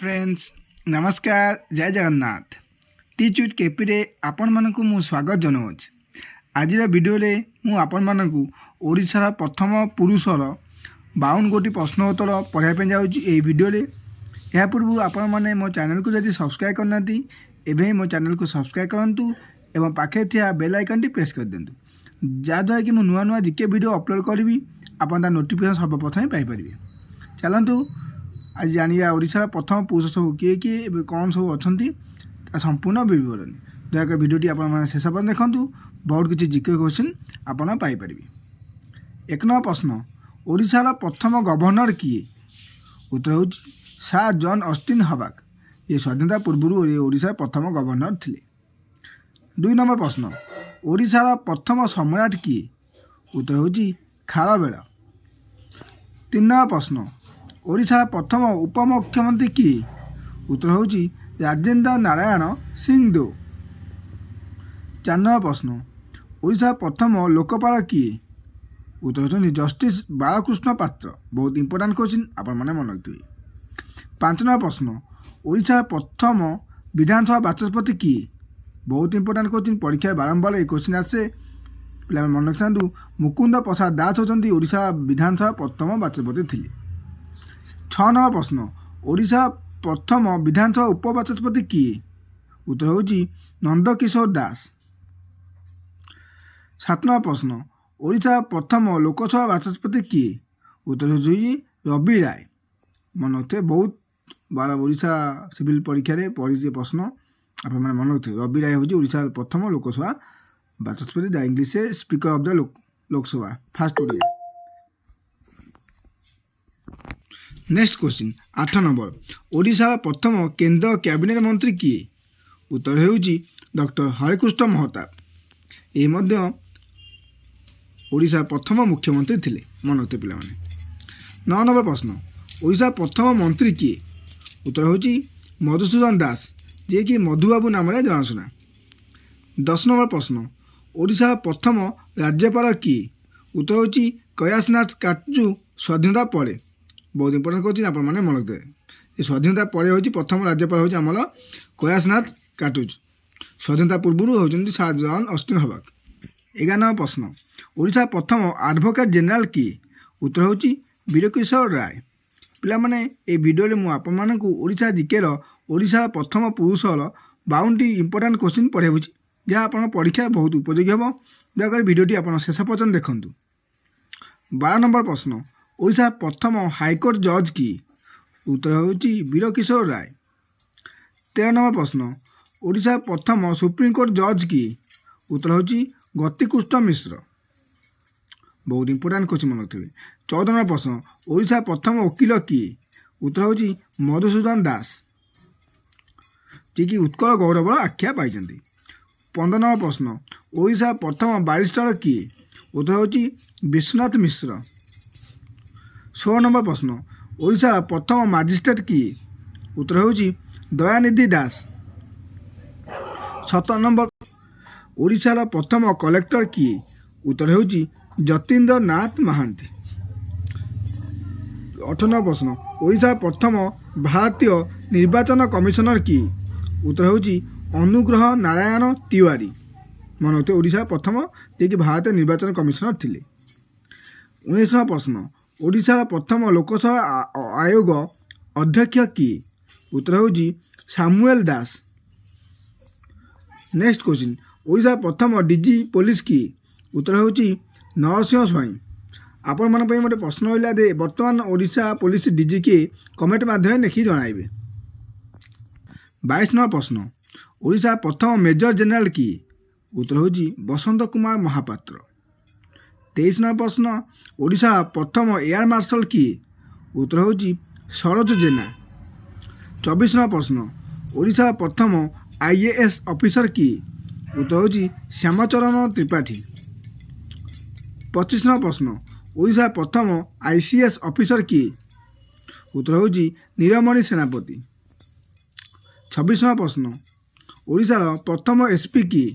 Friends, ନମସ୍କାର, ଜୟ Jagannath. Teach with କେପିରେ ଆପଣମାନଙ୍କୁ ମୁଁ ସ୍ୱାଗତ ଜଣାଉଛି। ଆଜିର ଭିଡ଼ିଓରେ ମୁଁ ଆପଣମାନଙ୍କୁ ଓଡ଼ିଶାର ପ୍ରଥମ ପୁରୁଷର 52 ଗୋଟି ପ୍ରଶ୍ନ ଉତ୍ତର ପଢ଼ାଇବା ପାଇଁ ଯାଉଛି ଏହି ଭିଡ଼ିଓରେ। ଏହା ପୂର୍ବରୁ ଆପଣମାନେ ମୋ ଚ୍ୟାନେଲକୁ ଯଦି ସବସ୍କ୍ରାଇବ୍ କରିନାହାନ୍ତି, ଏବେ ହିଁ ମୋ ଚ୍ୟାନେଲକୁ ସବସ୍କ୍ରାଇବ୍ କରନ୍ତୁ ଏବଂ ପାଖରେ ଥିବା ବେଲ୍ ଆଇକନ୍ଟି ପ୍ରେସ୍ କରିଦିଅନ୍ତୁ, ଯାହାଦ୍ୱାରା କି ମୁଁ ନୂଆ ନୂଆ ଜିକେ ଭିଡ଼ିଓ ଅପଲୋଡ଼ କରିବି, ଆପଣ ତା ନୋଟିଫିକେସନ୍ ସର୍ବପ୍ରଥମେ ପାଇପାରିବେ। ଚାଲନ୍ତୁ, ଆଜି ଜାଣିବା ଓଡ଼ିଶାର ପ୍ରଥମ ପୁରୁଷ ସବୁ କିଏ କିଏ, ଏବେ କ'ଣ ସବୁ ଅଛନ୍ତି, ତା ସମ୍ପୂର୍ଣ୍ଣ ବିବରଣୀ। ଦୟାକରି ଭିଡ଼ିଓଟି ଆପଣମାନେ ଶେଷ ପର୍ଯ୍ୟନ୍ତ ଦେଖନ୍ତୁ, ବହୁତ କିଛି ଜିକେ କ୍ୱେଶ୍ଚିନ୍ ଆପଣ ପାଇପାରିବେ। 1 ନମ୍ବର ପ୍ରଶ୍ନ, ଓଡ଼ିଶାର ପ୍ରଥମ ଗଭର୍ଣ୍ଣର କିଏ? ଉତ୍ତର ହେଉଛି ସାର୍ ଜନ୍ ଅଷ୍ଟିନ୍ ହବାକ୍। ଇଏ ସ୍ୱାଧୀନତା ପୂର୍ବରୁ ଇଏ ଓଡ଼ିଶାର ପ୍ରଥମ ଗଭର୍ଣ୍ଣର ଥିଲେ। 2 ନମ୍ବର ପ୍ରଶ୍ନ, ଓଡ଼ିଶାର ପ୍ରଥମ ସମ୍ରାଟ କିଏ? ଉତ୍ତର ହେଉଛି ଖାରବେଳ। 3 ନମ୍ବର ପ୍ରଶ୍ନ, ଓଡ଼ିଶାର ପ୍ରଥମ ଉପମୁଖ୍ୟମନ୍ତ୍ରୀ କିଏ? ଉତ୍ତର ହେଉଛି ରାଜେନ୍ଦ୍ର ନାରାୟଣ ସିଂଦେଓ। 4 ନମ୍ବର ପ୍ରଶ୍ନ, ଓଡ଼ିଶାର ପ୍ରଥମ ଲୋକପାଳ କିଏ? ଉତ୍ତର ହେଉଛନ୍ତି ଜଷ୍ଟିସ୍ ବାଳକୃଷ୍ଣ ପାତ୍ର। ବହୁତ ଇମ୍ପୋର୍ଟାଣ୍ଟ କ୍ୱେଶ୍ଚିନ୍, ଆପଣମାନେ ମନେ ରଖିଥିବେ। 5 ନମ୍ବର ପ୍ରଶ୍ନ, ଓଡ଼ିଶାର ପ୍ରଥମ ବିଧାନସଭା ବାଚସ୍ପତି କିଏ? ବହୁତ ଇମ୍ପୋର୍ଟାଣ୍ଟ କ୍ୱେଶ୍ଚିନ୍, ପରୀକ୍ଷାରେ ବାରମ୍ବାର ଏ କ୍ୱେଶ୍ଚିନ୍ ଆସେ। ପିଲାମାନେ ମନେ ରଖିଥାନ୍ତୁ, ମୁକୁନ୍ଦ ପ୍ରସାଦ ଦାସ ହେଉଛନ୍ତି ଓଡ଼ିଶା ବିଧାନସଭା ପ୍ରଥମ ବାଚସ୍ପତି ଥିଲେ। 6 ନମ୍ବର ପ୍ରଶ୍ନ, ଓଡ଼ିଶା ପ୍ରଥମ ବିଧାନସଭା ଉପବାଚସ୍ପତି କିଏ? ଉତ୍ତର ହେଉଛି ନନ୍ଦକିଶୋର ଦାସ। 7 ନମ୍ବର ପ୍ରଶ୍ନ, ଓଡ଼ିଶା ପ୍ରଥମ ଲୋକସଭା ବାଚସ୍ପତି କିଏ? ଉତ୍ତର ହେଉଛି ରବି ରାୟ। ମନେ ରଖିଥିବେ, ବହୁତ ବାର ଓଡ଼ିଶା ସିଭିଲ୍ ପରୀକ୍ଷାରେ ପଡ଼ିଛି ପ୍ରଶ୍ନ, ଆପଣମାନେ ମନେ ରଖିଥିବେ। ରବି ରାୟ ହେଉଛି ଓଡ଼ିଶାର ପ୍ରଥମ ଲୋକସଭା ବାଚସ୍ପତି, ଯାହା ଇଂଲିଶରେ speaker of the Lok Sabha, first Odia. Next question 8 number, ଓଡ଼ିଶାର ପ୍ରଥମ କେନ୍ଦ୍ର କ୍ୟାବିନେଟ୍ ମନ୍ତ୍ରୀ କିଏ? ଉତ୍ତର ହେଉଛି ଡକ୍ଟର ହରେକୃଷ୍ଣ ମହତାବ। ଏ ମଧ୍ୟ ଓଡ଼ିଶାର ପ୍ରଥମ ମୁଖ୍ୟମନ୍ତ୍ରୀ ଥିଲେ, ମନେ ରଖିଥିବେ ପିଲାମାନେ। 9 ନମ୍ବର ପ୍ରଶ୍ନ, ଓଡ଼ିଶାର ପ୍ରଥମ ମନ୍ତ୍ରୀ କିଏ? ଉତ୍ତର ହେଉଛି ମଧୁସୂଦନ ଦାସ, ଯିଏକି ମଧୁବାବୁ ନାମରେ ଜଣାଶୁଣା। 10 ନମ୍ବର ପ୍ରଶ୍ନ, ଓଡ଼ିଶାର ପ୍ରଥମ ରାଜ୍ୟପାଳ କିଏ? ଉତ୍ତର ହେଉଛି କୈଳାସନାଥ କାଟଜୁ, ସ୍ୱାଧୀନତା ପରେ। ବହୁତ ଇମ୍ପୋର୍ଟାଣ୍ଟ କ୍ୱେଶ୍ଚିନ୍, ଆପଣମାନେ ମନେ ରଖିଦେବେ। ଏ ସ୍ୱାଧୀନତା ପରେ ହେଉଛି ପ୍ରଥମ ରାଜ୍ୟପାଳ ହେଉଛି ଆମର କୈଳାସନାଥ କାଟୁଜୁ। ସ୍ୱାଧୀନତା ପୂର୍ବରୁ ହେଉଛନ୍ତି ସାର୍ ଜନ୍ ଅଷ୍ଟିନ୍ ହବାକ୍। 11 ନମ୍ବର ପ୍ରଶ୍ନ, ଓଡ଼ିଶାର ପ୍ରଥମ ଆଡ଼ଭୋକେଟ୍ ଜେନେରାଲ କିଏ? ଉତ୍ତର ହେଉଛି ବୀରକିଶୋର ରାୟ। ପିଲାମାନେ, ଏ ଭିଡ଼ିଓରେ ମୁଁ ଆପଣମାନଙ୍କୁ ଓଡ଼ିଶା ଜିକେର ଓଡ଼ିଶାର ପ୍ରଥମ ପୁରୁଷର 52ଟି ଇମ୍ପୋର୍ଟାଣ୍ଟ କ୍ୱେଶ୍ଚିନ୍ ପଢ଼ାଉଛି, ଯାହା ଆପଣଙ୍କ ପରୀକ୍ଷାରେ ବହୁତ ଉପଯୋଗୀ ହେବ। ଦୟାକରି ଭିଡ଼ିଓଟି ଆପଣ ଶେଷ ପର୍ଯ୍ୟନ୍ତ ଦେଖନ୍ତୁ। 12 ନମ୍ବର ପ୍ରଶ୍ନ, ଓଡ଼ିଶାର ପ୍ରଥମ ହାଇକୋର୍ଟ ଜଜ୍ କିଏ? ଉତ୍ତର ହେଉଛି ବୀରକିଶୋର ରାୟ। 13 ନମ୍ବର ପ୍ରଶ୍ନ, ଓଡ଼ିଶାର ପ୍ରଥମ ସୁପ୍ରିମକୋର୍ଟ ଜଜ୍ କିଏ? ଉତ୍ତର ହେଉଛି ଗତିକୃଷ୍ଣ ମିଶ୍ର। ବହୁତ ଇମ୍ପୋର୍ଟାଣ୍ଟ କ୍ୱେଶ୍ଚିନ୍, ମନେ ରଖିଥିବେ। 14 ନମ୍ବର ପ୍ରଶ୍ନ, ଓଡ଼ିଶାର ପ୍ରଥମ ଓକିଲ କିଏ? ଉତ୍ତର ହେଉଛି ମଧୁସୂଦନ ଦାସ, ଯିଏକି ଉତ୍କଳ ଗୌରବର ଆଖ୍ୟା ପାଇଛନ୍ତି। 15 ନମ୍ବର ପ୍ରଶ୍ନ, ଓଡ଼ିଶାର ପ୍ରଥମ ବାରିଷ୍ଟର କିଏ? ଉତ୍ତର ହେଉଛି ବିଶ୍ୱନାଥ ମିଶ୍ର। 16 ନମ୍ବର ପ୍ରଶ୍ନ, ଓଡ଼ିଶାର ପ୍ରଥମ ମାଜିଷ୍ଟ୍ରେଟ୍ କିଏ? ଉତ୍ତର ହେଉଛି ଦୟାନିଧି ଦାସ। 17 ନମ୍ବର, ଓଡ଼ିଶାର ପ୍ରଥମ କଲେକ୍ଟର କିଏ? ଉତ୍ତର ହେଉଛି ଯତୀନ୍ଦ୍ର ନାଥ ମହାନ୍ତି। 18 ନମ୍ବର ପ୍ରଶ୍ନ, ଓଡ଼ିଶାର ପ୍ରଥମ ଭାରତୀୟ ନିର୍ବାଚନ କମିଶନର କିଏ? ଉତ୍ତର ହେଉଛି ଅନୁଗ୍ରହ ନାରାୟଣ ତିୱାରୀ। ମନେ ରଖିଥିବେ, ଓଡ଼ିଶାର ପ୍ରଥମ ଯିଏକି ଭାରତୀୟ ନିର୍ବାଚନ କମିଶନର ଥିଲେ। 19 ନମ୍ବର ପ୍ରଶ୍ନ, ଓଡ଼ିଶାର ପ୍ରଥମ ଲୋକସଭା ଆୟୋଗ ଅଧ୍ୟକ୍ଷ କିଏ? ଉତ୍ତର ହେଉଛି ସାମୁଏଲ ଦାସ। ନେକ୍ସଟ କ୍ୱେଶ୍ଚିନ୍, ଓଡ଼ିଶାର ପ୍ରଥମ ଡିଜି ପୋଲିସ କିଏ? ଉତ୍ତର ହେଉଛି ନରସିଂହ ସ୍ୱାଇଁ। ଆପଣମାନଙ୍କ ପାଇଁ ଗୋଟେ ପ୍ରଶ୍ନ ରହିଲା ଯେ ବର୍ତ୍ତମାନ ଓଡ଼ିଶା ପୋଲିସ ଡିଜି କିଏ? କମେଣ୍ଟ ମାଧ୍ୟମରେ ଲେଖି ଜଣାଇବେ। 22 ନମ୍ବର ପ୍ରଶ୍ନ, ଓଡ଼ିଶାର ପ୍ରଥମ ମେଜର ଜେନେରାଲ କିଏ? ଉତ୍ତର ହେଉଛି ବସନ୍ତ କୁମାର ମହାପାତ୍ର। 23 ନମ୍ବର ପ୍ରଶ୍ନ, ଓଡ଼ିଶାର ପ୍ରଥମ ଏୟାର ମାର୍ଶାଲ କିଏ? ଉତ୍ତର ହେଉଛି ସରୋଜ ଜେନା। 24 ନମ୍ବର ପ୍ରଶ୍ନ, ଓଡ଼ିଶାର ପ୍ରଥମ ଆଇଏଏସ୍ ଅଫିସର କିଏ? ଉତ୍ତର ହେଉଛି ଶ୍ୟାମଚରଣ ତ୍ରିପାଠୀ। 25 ନମ୍ବର ପ୍ରଶ୍ନ, ଓଡ଼ିଶାର ପ୍ରଥମ ଆଇସିଏସ୍ ଅଫିସର କିଏ? ଉତ୍ତର ହେଉଛି ନୀଳମଣି ସେନାପତି। 26 ନମ୍ବର ପ୍ରଶ୍ନ, ଓଡ଼ିଶାର ପ୍ରଥମ ଏସ୍ପି କିଏ?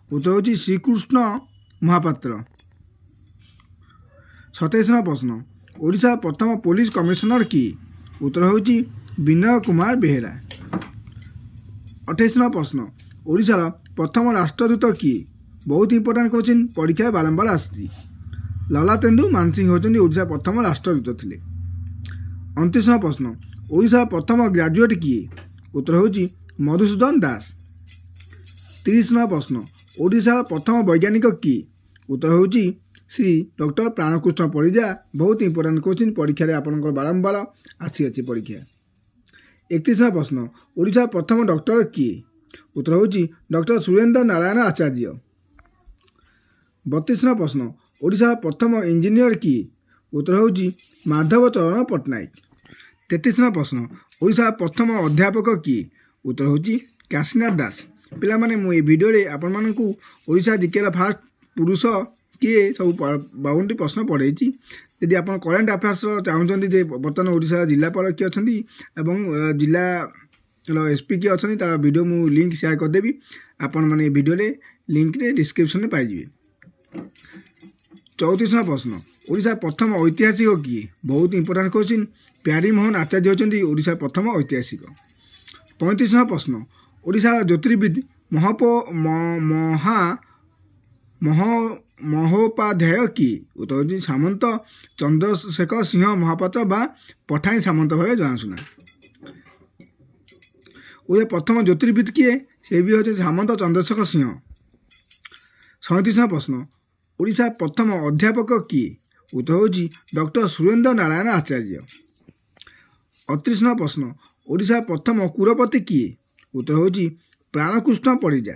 ଉତ୍ତର ହେଉଛି ଶ୍ରୀକୃଷ୍ଣ ମହାପାତ୍ର। 27 ନମ୍ବର ପ୍ରଶ୍ନ, ଓଡ଼ିଶାର ପ୍ରଥମ ପୋଲିସ କମିଶନର କିଏ? ଉତ୍ତର ହେଉଛି ବିନୟ କୁମାର ବେହେରା। 28 ନମ୍ବର ପ୍ରଶ୍ନ, ଓଡ଼ିଶାର ପ୍ରଥମ ରାଷ୍ଟ୍ରଦୂତ କିଏ? ବହୁତ ଇମ୍ପୋର୍ଟାଣ୍ଟ କୋଶ୍ଚିନ୍, ପରୀକ୍ଷାରେ ବାରମ୍ବାର ଆସିଛି। ଲଲାଟେନ୍ଦୁ ମାନସିଂହ ହେଉଛନ୍ତି ଓଡ଼ିଶାର ପ୍ରଥମ ରାଷ୍ଟ୍ରଦୂତ ଥିଲେ। 29 ନମ୍ବର ପ୍ରଶ୍ନ, ଓଡ଼ିଶାର ପ୍ରଥମ ଗ୍ରାଜୁଏଟ୍ କିଏ? ଉତ୍ତର ହେଉଛି ମଧୁସୂଦନ ଦାସ। 30 ନମ୍ବର ପ୍ରଶ୍ନ, ଓଡ଼ିଶାର ପ୍ରଥମ ବୈଜ୍ଞାନିକ କିଏ? ଉତ୍ତର ହେଉଛି ଶ୍ରୀ ଡକ୍ଟର ପ୍ରାଣକୃଷ୍ଣ ପରିଜା। ବହୁତ ଇମ୍ପୋର୍ଟାଣ୍ଟ କୋଶ୍ଚିନ୍, ପରୀକ୍ଷାରେ ଆପଣଙ୍କର ବାରମ୍ବାର ଆସିଅଛି ପରୀକ୍ଷା। 31 ନମ୍ବର ପ୍ରଶ୍ନ, ଓଡ଼ିଶାର ପ୍ରଥମ ଡକ୍ଟର କିଏ? ଉତ୍ତର ହେଉଛି ଡକ୍ଟର ସୁରେନ୍ଦ୍ର ନାରାୟଣ ଆଚାର୍ଯ୍ୟ। 32 ନମ୍ବର ପ୍ରଶ୍ନ, ଓଡ଼ିଶାର ପ୍ରଥମ ଇଞ୍ଜିନିୟର କିଏ? ଉତ୍ତର ହେଉଛି ମାଧବ ଚରଣ ପଟ୍ଟନାୟକ। 33 ନମ୍ବର ପ୍ରଶ୍ନ, ଓଡ଼ିଶାର ପ୍ରଥମ ଅଧ୍ୟାପକ କିଏ? ଉତ୍ତର ହେଉଛି କାଶୀନାଥ ଦାସ। ପିଲାମାନେ, ମୁଁ ଏ ଭିଡ଼ିଓରେ ଆପଣମାନଙ୍କୁ ଓଡ଼ିଶା ଜିକେର ଫାଷ୍ଟ ପୁରୁଷ କିଏ ସବୁ 52ଟି ପ୍ରଶ୍ନ ପଢ଼େଇଛି। ଯଦି ଆପଣ କରେଣ୍ଟ ଆଫେୟାର୍ସର ଚାହୁଁଛନ୍ତି ଯେ ବର୍ତ୍ତମାନ ଓଡ଼ିଶାର ଜିଲ୍ଲାପାଳ କିଏ ଅଛନ୍ତି ଏବଂ ଜିଲ୍ଲାର ଏସ୍ ପି କିଏ ଅଛନ୍ତି, ତାର ଭିଡ଼ିଓ ମୁଁ ଲିଙ୍କ୍ ସେୟାର କରିଦେବି। ଆପଣମାନେ ଏ ଭିଡ଼ିଓରେ ଲିଙ୍କରେ ଡିସ୍କ୍ରିପ୍ସନରେ ପାଇଯିବେ। 34 ନମ୍ବର ପ୍ରଶ୍ନ, ଓଡ଼ିଶାର ପ୍ରଥମ ଐତିହାସିକ କିଏ? ବହୁତ ଇମ୍ପୋର୍ଟାଣ୍ଟ କୋଶ୍ଚିନ୍। ପ୍ୟାରୀମୋହନ ଆଚାର୍ଯ୍ୟ ହେଉଛନ୍ତି ଓଡ଼ିଶାର ପ୍ରଥମ ଐତିହାସିକ। 35 ନମ୍ବର ପ୍ରଶ୍ନ, ଓଡ଼ିଶାର ଜ୍ୟୋତିର୍ବିଦ ମହପ ମହା ମହ ମହୋପାଧ୍ୟାୟ କିଏ? ଉତ୍ତର ହେଉଛି ସାମନ୍ତ ଚନ୍ଦ୍ରଶେଖର ସିଂହ ମହାପାତ୍ର ବା ପଠାଣି ସାମନ୍ତ ଭାବେ ଜଣାଶୁଣା। ଓଡ଼ିଆ ପ୍ରଥମ ଜ୍ୟୋତିର୍ବିଦ କିଏ? ସେ ବି ହେଉଛନ୍ତି ସାମନ୍ତ ଚନ୍ଦ୍ରଶେଖର ସିଂହ। 37 ନମ୍ବର ପ୍ରଶ୍ନ, ଓଡ଼ିଶା ପ୍ରଥମ ଅଧ୍ୟାପକ କିଏ? ଉତ୍ତର ହେଉଛି ଡକ୍ଟର ସୁରେନ୍ଦ୍ର ନାରାୟଣ ଆଚାର୍ଯ୍ୟ। 38 ନମ୍ବର ପ୍ରଶ୍ନ, ଓଡ଼ିଶା ପ୍ରଥମ କୁଳପତି କିଏ? ଉତ୍ତର ହେଉଛି ପ୍ରାଣକୃଷ୍ଣ ପରିଜା।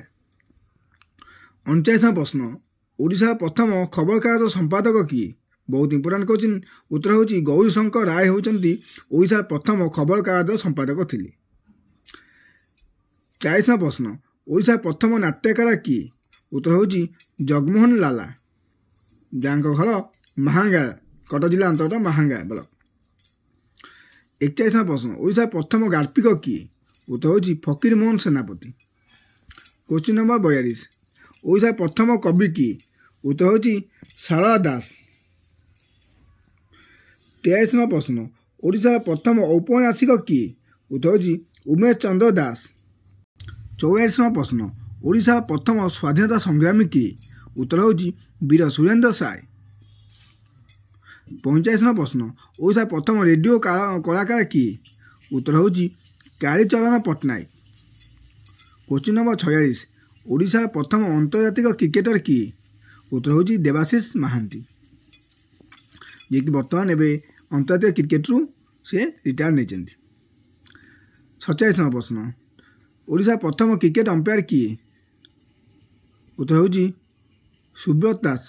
39 ନମ୍ବର ପ୍ରଶ୍ନ, ଓଡ଼ିଶାର ପ୍ରଥମ ଖବରକାଗଜ ସମ୍ପାଦକ କିଏ? ବହୁତ ଇମ୍ପୋର୍ଟାଣ୍ଟ କୋଶ୍ଚିନ୍। ଉତ୍ତର ହେଉଛି ଗୌରୀଶଙ୍କର ରାୟ ହେଉଛନ୍ତି ଓଡ଼ିଶାର ପ୍ରଥମ ଖବରକାଗଜ ସମ୍ପାଦକ ଥିଲେ। 40 ନମ୍ବର ପ୍ରଶ୍ନ, ଓଡ଼ିଶାର ପ୍ରଥମ ନାଟ୍ୟକାର କିଏ? ଉତ୍ତର ହେଉଛି ଜଗମୋହନ ଲାଲା, ଯାହାଙ୍କ ଘର ମାହାଙ୍ଗା, କଟକ ଜିଲ୍ଲା ଅନ୍ତର୍ଗତ ମାହାଙ୍ଗା ବ୍ଲକ। 41 ନମ୍ବର ପ୍ରଶ୍ନ, ଓଡ଼ିଶାର ପ୍ରଥମ ଗାଳ୍ପିକ କିଏ? ଉତ୍ତର ହେଉଛି ଫକୀର ମୋହନ ସେନାପତି। କୋଶ୍ଚିନ୍ ନମ୍ବର 42, ଓଡ଼ିଶାର ପ୍ରଥମ କବି କିଏ? ଉତ୍ତର ହେଉଛି ସାରଳା ଦାସ। 43 ନମ୍ବର ପ୍ରଶ୍ନ, ଓଡ଼ିଶାର ପ୍ରଥମ ଔପନ୍ୟାସିକ କିଏ? ଉତ୍ତର ହେଉଛି ଉମେଶ ଚନ୍ଦ୍ର ଦାସ। 44 ନମ୍ବର ପ୍ରଶ୍ନ, ଓଡ଼ିଶାର ପ୍ରଥମ ସ୍ୱାଧୀନତା ସଂଗ୍ରାମୀ କିଏ? ଉତ୍ତର ହେଉଛି ବୀର ସୁରେନ୍ଦ୍ର ସାଏ। 45 ନମ୍ବର ପ୍ରଶ୍ନ, ଓଡ଼ିଶାର ପ୍ରଥମ ରେଡ଼ିଓ କଳାକାର କିଏ? ଉତ୍ତର ହେଉଛି କାଳୀଚରଣ ପଟ୍ଟନାୟକ। କୋଶ୍ଚିନ୍ ନମ୍ବର 46, ଓଡ଼ିଶାର ପ୍ରଥମ ଆନ୍ତର୍ଜାତିକ କ୍ରିକେଟର କିଏ? ଉତ୍ତର ହେଉଛି ଦେବାଶିଷ ମହାନ୍ତି, ଯିଏକି ବର୍ତ୍ତମାନ ଏବେ ଆନ୍ତର୍ଜାତିକ କ୍ରିକେଟରୁ ସେ ରିଟାୟାର ନେଇଛନ୍ତି। 47 ନମ୍ବର ପ୍ରଶ୍ନ, ଓଡ଼ିଶାର ପ୍ରଥମ କ୍ରିକେଟ ଅମ୍ପାୟାର କିଏ? ଉତ୍ତର ହେଉଛି ସୁବ୍ରତ ଦାସ।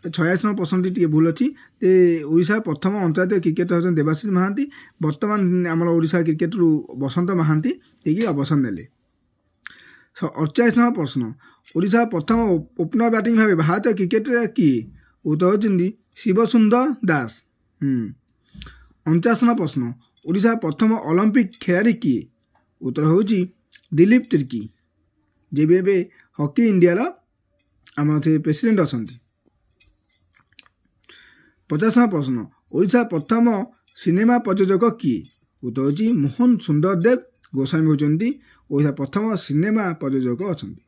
46 ନମ୍ବର ପ୍ରଶ୍ନଟି ଟିକେ ଭୁଲ ଅଛି ଯେ ଓଡ଼ିଶାର ପ୍ରଥମ ଅନ୍ତର୍ଜାତୀୟ କ୍ରିକେଟର ହେଉଛନ୍ତି ଦେବାଶିଷ ମହାନ୍ତି। ବର୍ତ୍ତମାନ ଆମର ଓଡ଼ିଶା କ୍ରିକେଟରୁ ବସନ୍ତ ମହାନ୍ତି ଯିଏକି ଅବସର ନେଲେ। 48 ନମ୍ବର ପ୍ରଶ୍ନ, ଓଡ଼ିଶାର ପ୍ରଥମ ଓପନର ବ୍ୟାଟିଂ ଭାବେ ଭାରତୀୟ କ୍ରିକେଟର କିଏ? ଉତ୍ତର ହେଉଛନ୍ତି ଶିବସୁନ୍ଦର ଦାସ। 49 ନମ୍ବର ପ୍ରଶ୍ନ, ଓଡ଼ିଶାର ପ୍ରଥମ ଅଲମ୍ପିକ୍ ଖେଳାଳି କିଏ? ଉତ୍ତର ହେଉଛି ଦିଲୀପ ତିର୍କୀ, ଯିଏ ବି ଏବେ ହକି ଇଣ୍ଡିଆର ଆମର ସେ ପ୍ରେସିଡେଣ୍ଟ ଅଛନ୍ତି। 50 ନମ୍ବର ପ୍ରଶ୍ନ, ଓଡ଼ିଶାର ପ୍ରଥମ ସିନେମା ପ୍ରଯୋଜକ କିଏ? ଉତ୍ତର ହେଉଛି ମୋହନ ସୁନ୍ଦର ଦେବ ଗୋସ୍ୱାମୀ ହେଉଛନ୍ତି ଓଡ଼ିଶା ପ୍ରଥମ ସିନେମା ପ୍ରଯୋଜକ ଅଛନ୍ତି।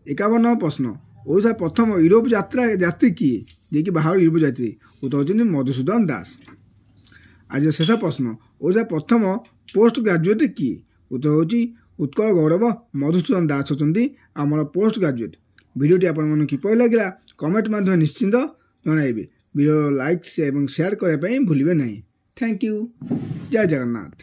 51 ନମ୍ବର ପ୍ରଶ୍ନ, ଓଡ଼ିଶା ପ୍ରଥମ ୟୁରୋପ ଯାତ୍ରୀ କିଏ? ଯିଏକି ବାହାର ୟୁରୋପ ଯାତ୍ରୀ? ଉତ୍ତର ହେଉଛନ୍ତି ମଧୁସୂଦନ ଦାସ। ଆଜିର ଶେଷ ପ୍ରଶ୍ନ, ଓଡ଼ିଶା ପ୍ରଥମ ପୋଷ୍ଟ ଗ୍ରାଜୁଏଟ୍ କିଏ? ଉତ୍ତର ହେଉଛି ଉତ୍କଳ ଗୌରବ ମଧୁସୂଦନ ଦାସ ହେଉଛନ୍ତି ଆମର ପୋଷ୍ଟ ଗ୍ରାଜୁଏଟ୍। ଭିଡ଼ିଓଟି ଆପଣମାନଙ୍କୁ କିପରି ଲାଗିଲା, କମେଣ୍ଟ ମାଧ୍ୟମରେ ନିଶ୍ଚିତ ଜଣାଇବେ। ଭିଡ଼ିଓ ଲାଇକ୍ ଏବଂ ସେୟାର କରିବା ପାଇଁ ଭୁଲିବେ ନାହିଁ। Thank you. Jay Jagannath.